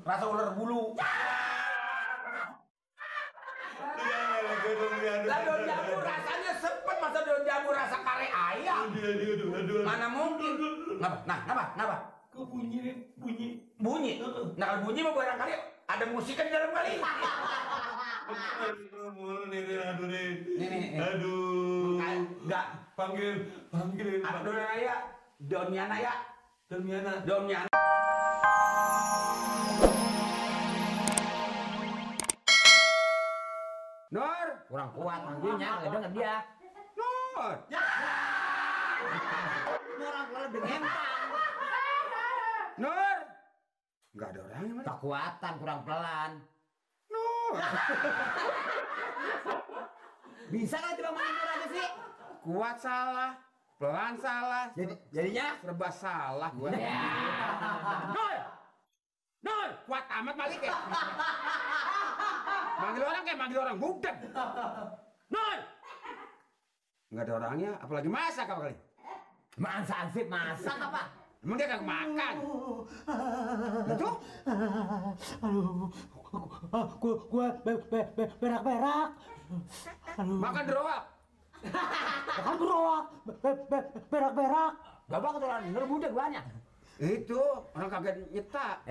Rasa ular bulu. Lah daun jambu rasanya sepet, masa daun jambu rasa kare ayam? Mana mungkin? Kenapa? Kok bunyi? Bunyi? Nah kalau bunyi mah barangkali ada musik kan di dalam kali. Nih. Aduh. Enggak. Panggil. Daun miana ya. Nur, Kurang kuat manggilnya, nggak denger dia. Nur. Orang kalau dengempang. Nur. Enggak ada orangnya mana? Kekuatan kurang pelan. Nur. Bisa nggak coba main Nur aja sih? Kuat salah, pelan salah. Jadinya? Serba salah gua. Ya. Nur, kuat amat balik ya. Manggil orang budak. Nur. Enggak ada orangnya, apalagi masak apa kali? Ansip masak apa? Emang dia kagak makan? Betul? Aduh, gua berak-berak. Aduh. Makan doang. Makan gerowak, berak-berak. Bapak keturunan Nur budak banyak. Itu orang kagak nyetak.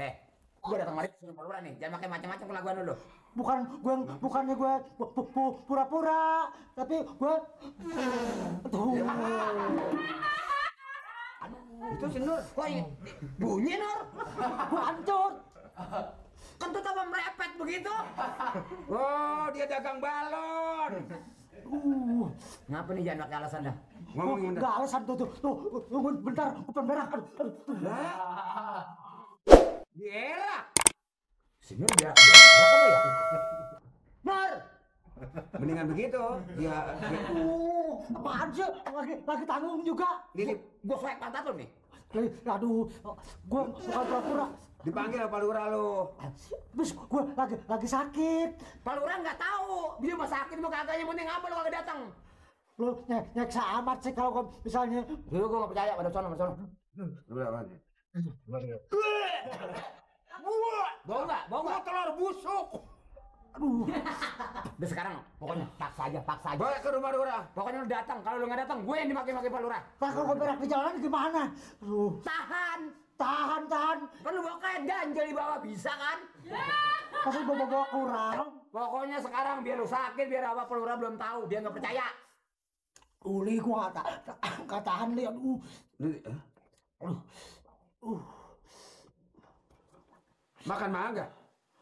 Gua datang mari suruh pura-pura nih. Jangan pakai macam-macam kelakuan lu. Bukannya gua pura-pura, tapi gua Itu si Nur. Kok bunyi Nur? gua hancur. Kentut apa merepet begitu? Oh, dia dagang balon. Ngapa nih jangan pakai alasan dah? Ngomongin Enggak alasan tuh. Tunggu bentar, gua berak. Dia. Si Nur dia apa ya? Nur! Mendingan begitu. Dia Apaan sih? Lagi tanggung juga. Ini Gua suek pantat lu nih. Aduh, gua bukan pura-pura. dipanggil apa lurah lu? Terus gua lagi sakit. Pak Lurah nggak tahu. Dia mah sakit mau kagak, yang penting apa lu kagak datang. Lu nyeksa amat sih kalau gua misalnya. Dulu gua nggak percaya pada sono. Bau nggak? Telur busuk. Aduh. Udah sekarang, pokoknya paksa aja. Bawa ke rumah lurah. Pokoknya lu datang. Kalau lu nggak datang, gue yang dimaki-maki Pak Lurah. Pak, kalau gua berak di jalanan gimana? Aduh. Tahan. Tahan. Kan lu bawa kayak ganjel di bawah, bisa kan? Masa bawa kurang? Pokoknya sekarang biar lu sakit, biar apa Pak Lurah belum tahu. Dia nggak percaya. Uli gua nggak tahan nih. Aduh. Makan mangga.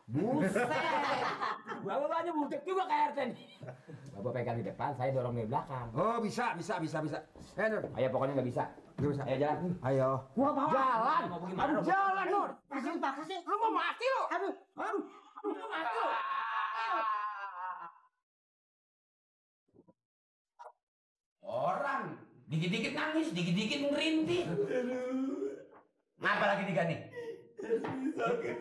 Buset. Bapak-bapaknya butek juga kayak RT nih. Bapak pegang di depan, saya dorong di belakang. Oh, bisa. Nur. Ayo pokoknya nggak bisa. Nggak bisa. Ayo jalan. Ayo. Gua mau Jalan. Mau gimana? Aduh, jalan, Nur. paksa sih. Lu mau mati lu? Aduh. Lu mati lu. Orang dikit-dikit nangis, dikit-dikit merintih. Ngapa lagi digani? Sakit.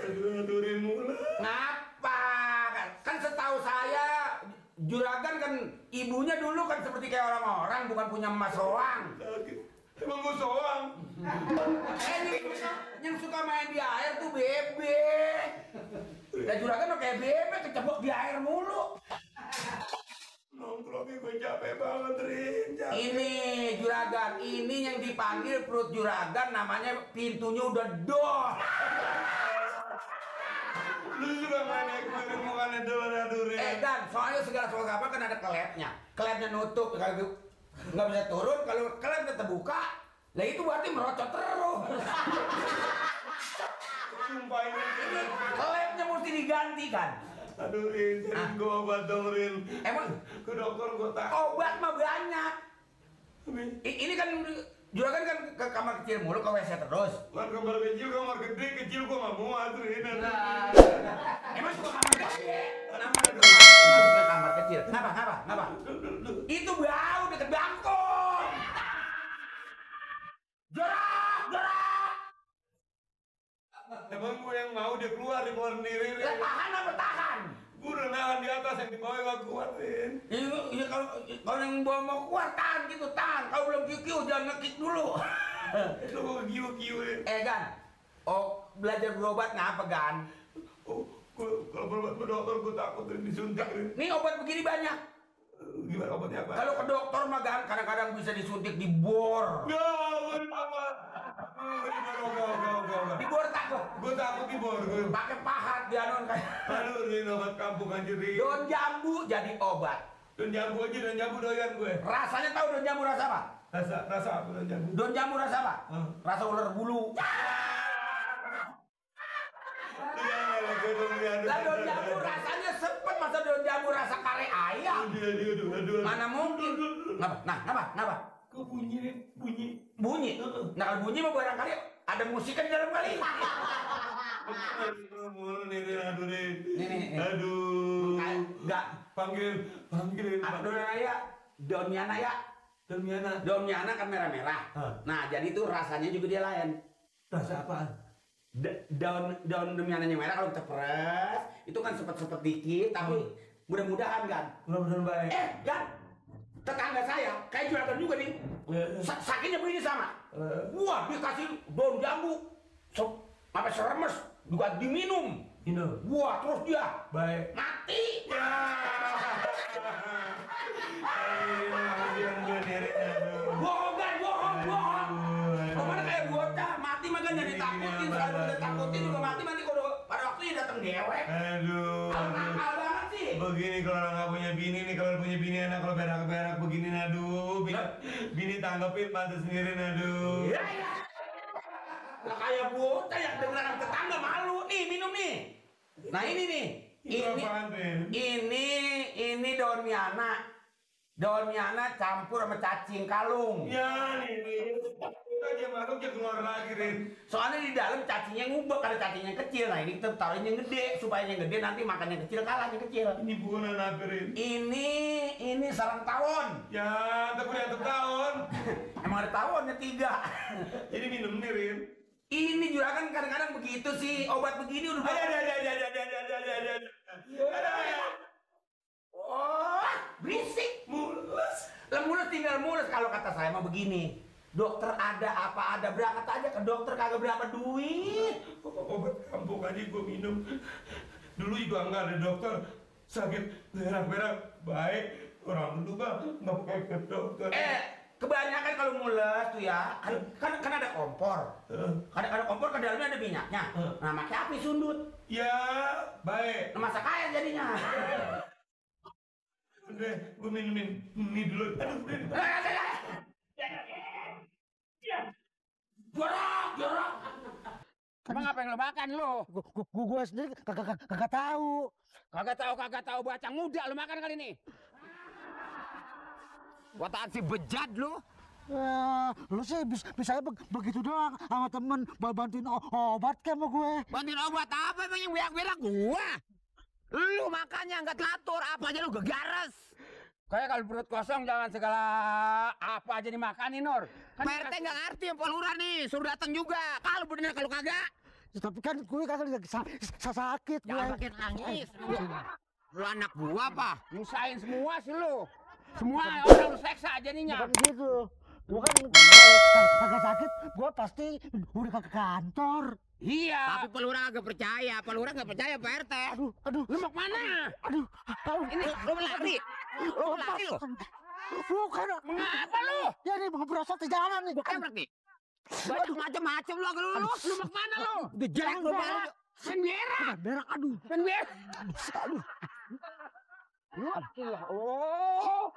Aduh, mula. Ngapa? Kan setahu saya juragan kan ibunya dulu kan seperti kayak orang-orang, bukan punya emas soang. Sakit. Emang gua soang. Ini yang suka main di air tuh bebe. Dan juragan mah kayak bebe, kecebok di air mulu. Nongkrongnya gue capek banget, Rin. Ini juragan, ini yang dipanggil perut juragan, namanya pintunya udah dor. Lu juga main eksperimen mukanya doang, aduh, Rin. Dan soalnya segala sesuatu apa kan ada kelepnya. Kelepnya nutup, kalau nggak bisa turun, kalau kelepnya terbuka, lah itu berarti merocot terus. Sumpah ini. Kelepnya mesti diganti kan. Aduh, Rin, cariin gue obat dong, Rin. Emang Ke dokter gue tak. obat mah banyak. Ini kan juragan kan ke kamar kecil mulu, ke WC terus. Kan kamar kecil gue gak muat, Rin. Emang suka kamar kecil? Kenapa masuk ke kamar kecil? Kenapa? Itu bau deket bangkong. Gerak. Emang gue yang mau dia keluar sendiri, Rin. Tahan apa tahan? Gue udah nahan di atas, yang di bawah gak kuat, Rin. Ya, kalau yang bawa mau kuat tahan gitu, tahan. Kalau belum kiu jangan nge-kick dulu. Itu gue kiu-kiu, Rin. Gan, belajar berobat ngapa Gan? Oh, kalau berobat ke dokter gue takut disuntik. Nih obat begini banyak. Gimana obatnya apa? Kalau ke dokter mah Gan kadang-kadang bisa disuntik di bor. Di bor takut. Gue takut di bor. Pakai pahat dia non kayak. Aduh, ini obat kampung anjir. Daun jambu jadi obat. Daun jambu aja, daun jambu doyan gue. Rasanya tahu daun jambu rasa apa? Rasa apa daun jambu? Daun jambu rasa apa? Rasa ular bulu. Lah daun jambu rasanya sepet, masa daun jambu rasa kare ayam? Mana mungkin? Ngapa? Kok bunyi? Bunyi? Nah kalau bunyi mah barangkali ada musiknya di dalam kali. Nih. Aduh. Enggak. Panggil. Daun miana ya. Daun miana kan merah-merah. Nah jadi itu rasanya juga dia lain. Rasa apaan? Daun miananya merah kalau kita peres itu kan sepet-sepet dikit tapi mudah-mudahan kan. Mudah-mudahan baik. Kan tetangga saya kayak juragan juga nih. Sakitnya begini sama. Wah dikasih daun jambu sampai seremes juga diminum. Wah terus dia Baik. mati. Bohong. Kemana kayak bocah mati mah kan jadi takutin, selalu udah takutin juga mati kalau pada waktunya datang dewek. Aduh. Nakal banget sih. Begini kalau orang nggak punya bini nih, kalau punya bini enak, kalau berak-berak begini, aduh. Bini tanggepin pantas sendiri, aduh. Iya. Lah kayak bocah yang dengeran tetangga malu. Nih minum nih. Nah ini nih. Ini daun miana. Daun miana campur sama cacing kalung. Ya nih. Aja masuk dia keluar lagi, Rin. Soalnya di dalam cacingnya ngubek, ada cacing yang kecil. Nah ini kita taruhin yang gede supaya yang gede nanti makan yang kecil kalah yang kecil. Ini bukan apa, Rin? Ini sarang tawon. Ya, tapi udah tahun. Emang ada tawonnya 3. Jadi minum nih, Rin. Ini juragan kadang-kadang begitu sih, obat begini udah. Oh, berisik. Mulus tinggal mulus. Kalau kata saya mah begini. Dokter ada apa ada, berangkat aja ke dokter, kagak berapa duit. Obat kampung aja gue minum. Dulu juga nggak ada dokter. Sakit berak-berak baik. Orang dulu bang nggak pakai ke dokter. Kebanyakan kalau mules tuh ya, kan ada kompor. Ada kompor, ke dalamnya ada minyaknya. Nah, pakai api sundut. Ya, baik. Nah, masak air jadinya. Udah, gue minumin ini dulu. Aduh, Jorok. Emang apa yang lo makan lo? Gua sendiri kagak tahu. Kagak tahu bacang muda lu makan kali ini. Wataan si bejat lu. Lu sih bisa begitu doang sama temen bantuin obat kayak sama gue. Bantuin obat apa emang yang berak-berak gua? Lu makannya nggak telatur, apa aja lu gegares. Kayak kalau perut kosong jangan segala apa aja dimakanin, Nur. Kan Pak RT nggak ngerti yang Palura nih, suruh datang juga. Kalau bener kalau kagak. Ya, tapi kan gue kagak sakit gue. Jangan pakai nangis. Lu anak gua apa? Nyusahin semua sih lu. Semua orang lu seksa aja nih Bukan gitu. Gue kan kagak sakit, gue pasti udah ke kantor. Iya. Tapi Palura agak percaya. Palura nggak percaya Pak RT. Aduh. Lu mau kemana? Aduh. Ini lu lari. Lu lari lu. Bukan. Mengapa lu? Ya ini mau berosot di jalan nih. Bukan berarti. Banyak macam-macam lu. Lu mau kemana lu? Jangan lu baru. Pen berak. Berak, aduh. Pen berak. Aduh. Oh.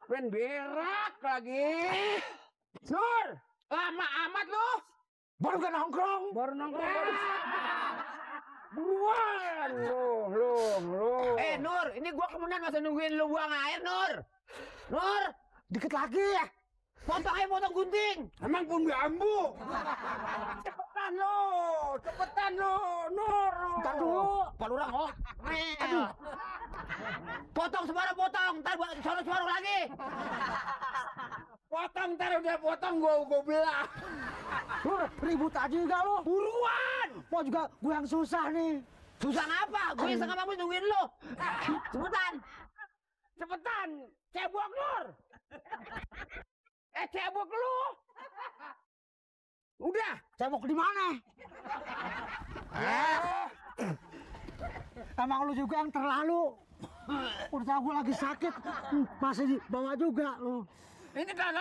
Pen berak lagi. Sur, lama amat lu. Baru gak nongkrong. Buruan lu. Nur, ini gua kemudian masih nungguin lu buang air, Nur. Nur, Dikit lagi ya. potong gunting. Emang pun bambu. Cepetan lu, Nur. Ntar dulu. Palura oh. Aduh. Potong ntar buat suara lagi. Ntar udah potong gua belah. Lu ribut aja juga lu. Buruan. Mau juga gue yang susah nih. Susah apa? Gue yang setengah mampu nungguin lu. Cepetan. Cebok, Nur. Cebok lu. Udah. Cebok di mana? Emang lu juga yang terlalu. Udah gue lagi sakit, masih dibawa juga lu. Ini kan